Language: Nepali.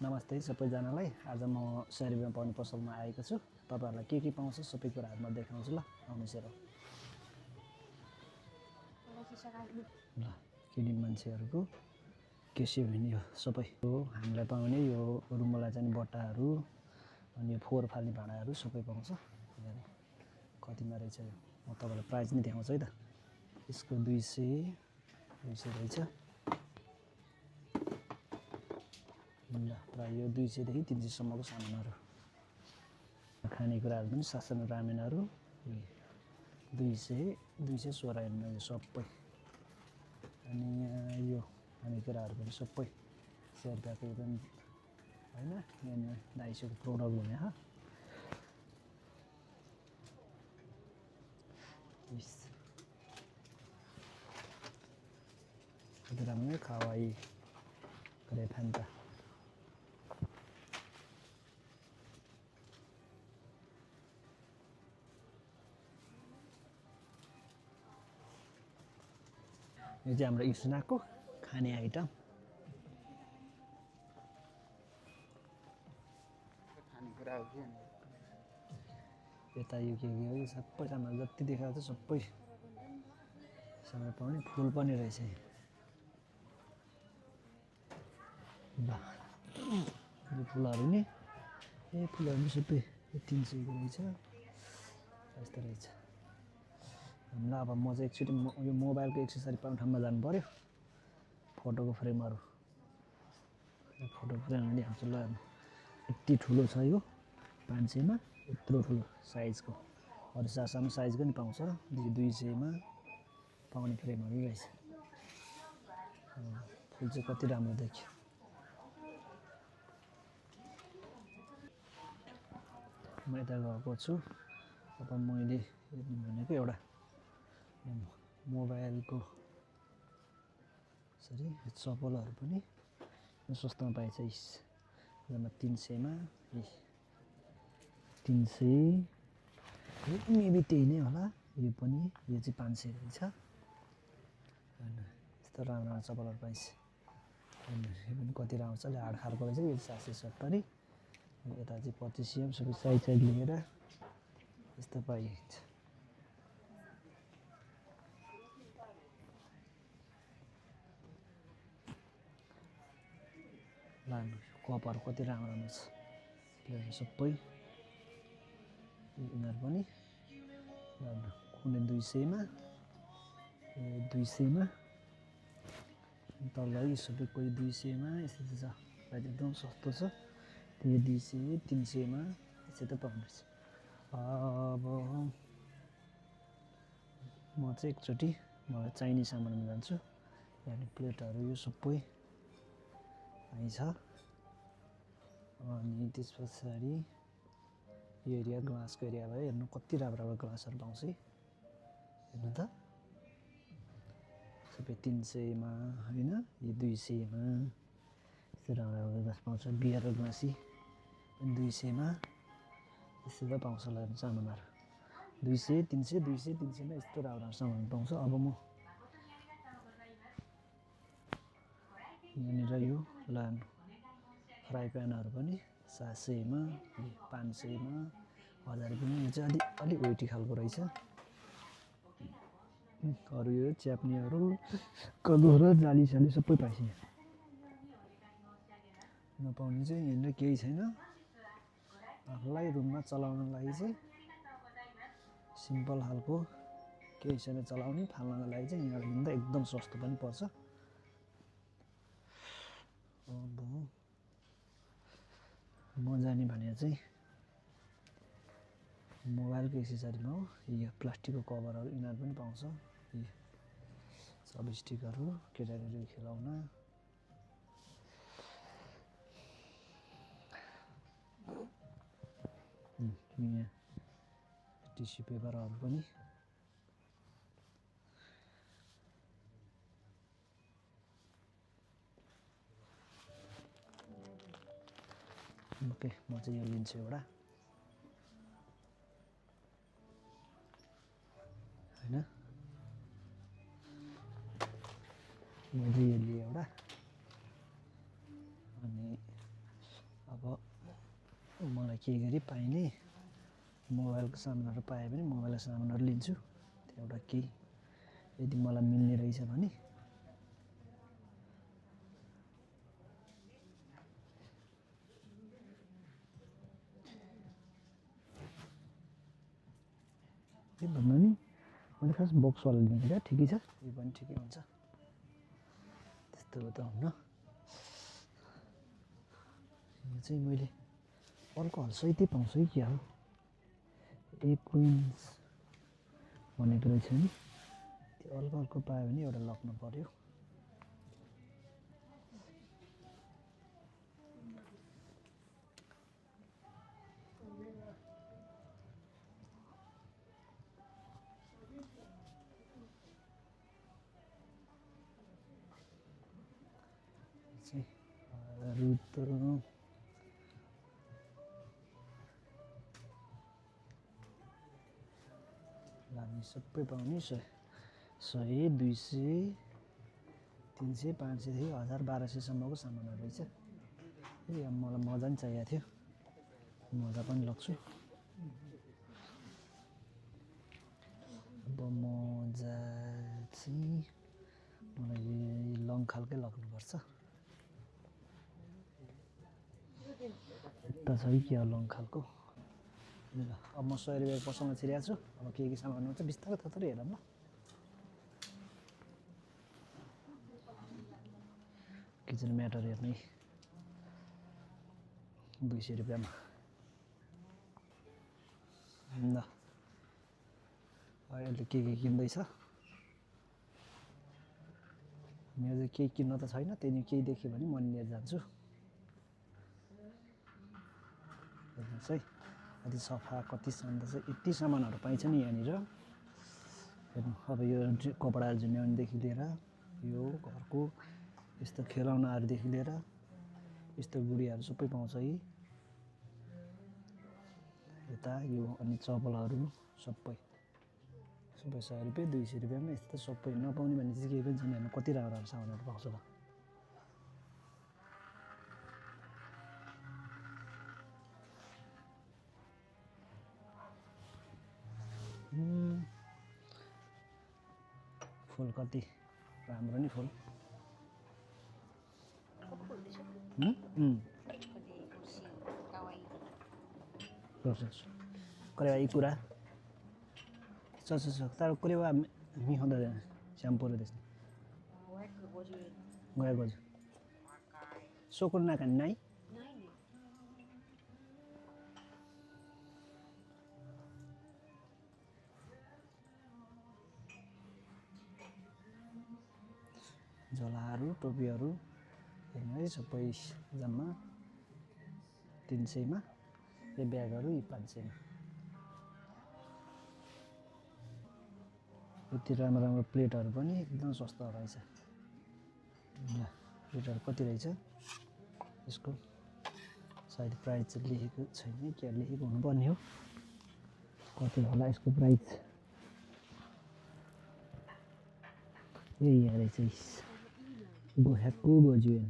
नमस्ते सबैजनालाई। आज म सरिबमा पाउने पसलमा आएको छु। तपाईहरुलाई के पाउँछ सबै कुराहरु म देखाउँछु ल। आउनुस् हेरौँ। ल किनी मान्छेहरुको के भने यो सबै हो हामीलाई पाउने यो रुमलाई चाहिँ बट्टाहरु अनि यो फोहोर फाल्ने भाँडाहरु सबै पाउँछ। हेर्नु कतिमा रहेछ यो। म तपाईलाई प्राइस नि देखाउँछु है त। यसको 200 रहेछ। ल प्राय यो 200 देखि 300 सम्मको सामानहरु। खानेकुराहरु पनि सासानो रामेनहरु 216 हेर्नु यो सबै। अनि यहाँ यो खानेकुराहरु पनि सबै शेर्पाको पनि हैन यहाँ 250 को प्रोडक्ट भने ह। कति राम्रो खावाई करे फान्ता। यो चाहिँ हाम्रो इस्नाको खाने आइटम। खानेकुरा हो कि यता यो के हो यो सबै सामान जति देखाएको छ सबै सामान पाउने। फुल पनि रहेछ। ल यो फुलहरु नि फुलहरु सबै 300 को रहेछ। यस्तो रहेछ। ल अब म चाहिँ एकचोटी यो मोबाइलको एक्सेसरी पाउने ठाउँमा जानु पर्यो। फोटोको फ्रेमहरु फोटो फ्रेम पनि हाल्छु ल। यति ठुलो छ यो 500 मा यत्रो ठुलो साइजको। अरु सानो साइजको नि पाउँछ। 200 मा पाउने फ्रेमहरु रहेछ। फुल चाहिँ कति राम्रो देखियो। म यता गएको छु। अब मैले हेर्नु भनेको एउटा मोबाइलको सरी चप्पलहरु पनि सस्तोमा पाइन्छ। यसमा 300 मा 300 यो मेबी त्यही नै होला। यो पनि यो चाहिँ 500 रहेछ। यस्तो राम्रो चप्पलहरु पाइन्छ। यो पनि कति राम्रो छ। हाड खालको रहेछ। यो 770। यता चाहिँ 25 सबै साइज लिएर यस्तो पाइन्छ। लानु कपहरु कति राम्रो छ। यो सबै यिनीहरु पनि लानु कुनै 200 मा 200 मा तल यो सबै कोही 200 मा यस्तो छ। एकदम सस्तो छ। त्यो 200 300 मा यसै त पाउनुहुन्छ। अब म चाहिँ एकचोटी मलाई चाहिने सामानमा जान्छु। यहाँ प्लेटहरु यो सबै पाइन्छ। अनि त्यसपछि यो एरिया ग्लासको एरिया भयो। हेर्नु कति राम्रो ग्लासहरु पाउँछ है। हेर्नु त सबै 300 मा हैन यो 200 मा यस्तो राम्रो ग्लास पाउँछ। बियरको ग्लासी 200 मा यस्तो त पाउँछ होला सामानहरु। 200 300 200 300 मा यस्तो राम्रो सामान पाउँछ। अब म यहाँनिर यो लानु फ्राई प्यानहरु पनि 700 मा 500 मा 1000 पनि। यो चाहिँ अलि वेटी खालको रहेछ। अरु यो च्याप्नीहरु कदुहरु जाली साली सबै पाइन्छ। नपाउने चाहिँ यहाँनिर केही छैन। आफुलाई रुममा चलाउनको लागि चाहिँ सिम्पल खालको केही छैन चलाउने। फाल्नको लागि चाहिँ यहाँ लिँदा एकदम सस्तो पनि पर्छ। अब म जाने भने चाहिँ मोबाइलको एक्सेसरीमा हो। यो प्लास्टिकको कभरहरु यिनीहरु पनि पाउँछ। सब स्टिकहरु केटाकेटीको खेलाउना यहाँ टिस्यु पेपरहरु पनि ओके। म चाहिँ यो लिन्छु एउटा हैन। म चाहिँ यो लिएँ एउटा। अनि मलाई केही गरी पाइने मोबाइलको सामानहरू पाएँ भने मोबाइलको सामानहरू लिन्छु त्यहाँबाट केही यदि मलाई मिल्ने रहेछ भने के भन्नु नि मैले खास बक्सवाला लिएको क्या ठिकै छ यो पनि ठिकै हुन्छ त्यस्तो त हुन्न यो चाहिँ मैले अल्कोहल सहितै पाउँछ है क्या हो ए क्विन्स भनेको रहेछ नि त्यो अल्कोहलको पायो भने एउटा लग्नु पर्यो अरू त हामी सबै पाउने 100 200 300 500 1000 1200 सम्मको सामानहरू रहेछ ए अब मलाई मजा पनि चाहिएको थियो मजा पनि लग्छु अब मजा चाहिँ मलाई लङ खालकै लग्नुपर्छ यता छ कि लङ खालको ल अब म 100 रुपियाँको पसलमा छिरेको छु अब के सामान हुन्छ बिस्तारै थोरै हेरौँ ल किचन म्याटर हेर्ने 200 रुपियाँमा ल अहिले के किन्दैछ मेरो चाहिँ केही किन्न त छैन त्यही केही देख्यो भने म लिएर जान्छु हेर्नुहोस् है कति सफा कति शान्त छ यति सामानहरू पाइन्छ नि यहाँनिर हेर्नु अब यो कपडा झुन्ड्याउनेदेखि लिएर यो घरको यस्तो खेलौनाहरूदेखि लिएर यस्तो गुडियाहरू सबै पाउँछ है यता यो अनि चप्पलहरू सबै 100 रुपियाँ 200 रुपियाँमा यस्तो सबै नपाउने भन्ने चाहिँ केही पनि छैन हेर्नु कति राम्रो राम्रो सामानहरू पाउँछ त फुल कति राम्रो नि फुल करेवा कुरा तर करेवा मिहाउँदा स्याम्पूहरू त्यसले गएको हजुर सोकुर नाकानी नाइ झोलाहरू टोपीहरू हेर्नु है सबै जम्मा 300 मा यो ब्यागहरू 500 मा यति राम्रो राम्रो प्लेटहरू पनि एकदम सस्तो रहेछ ल प्लेटहरू कति रहेछ यसको सायद प्राइस चाहिँ लेखेको छैन के लेखेको हुनुपर्ने हो कति होला यसको प्राइस यही यहाँ रहेछ गोह्याक्कु बज्युएन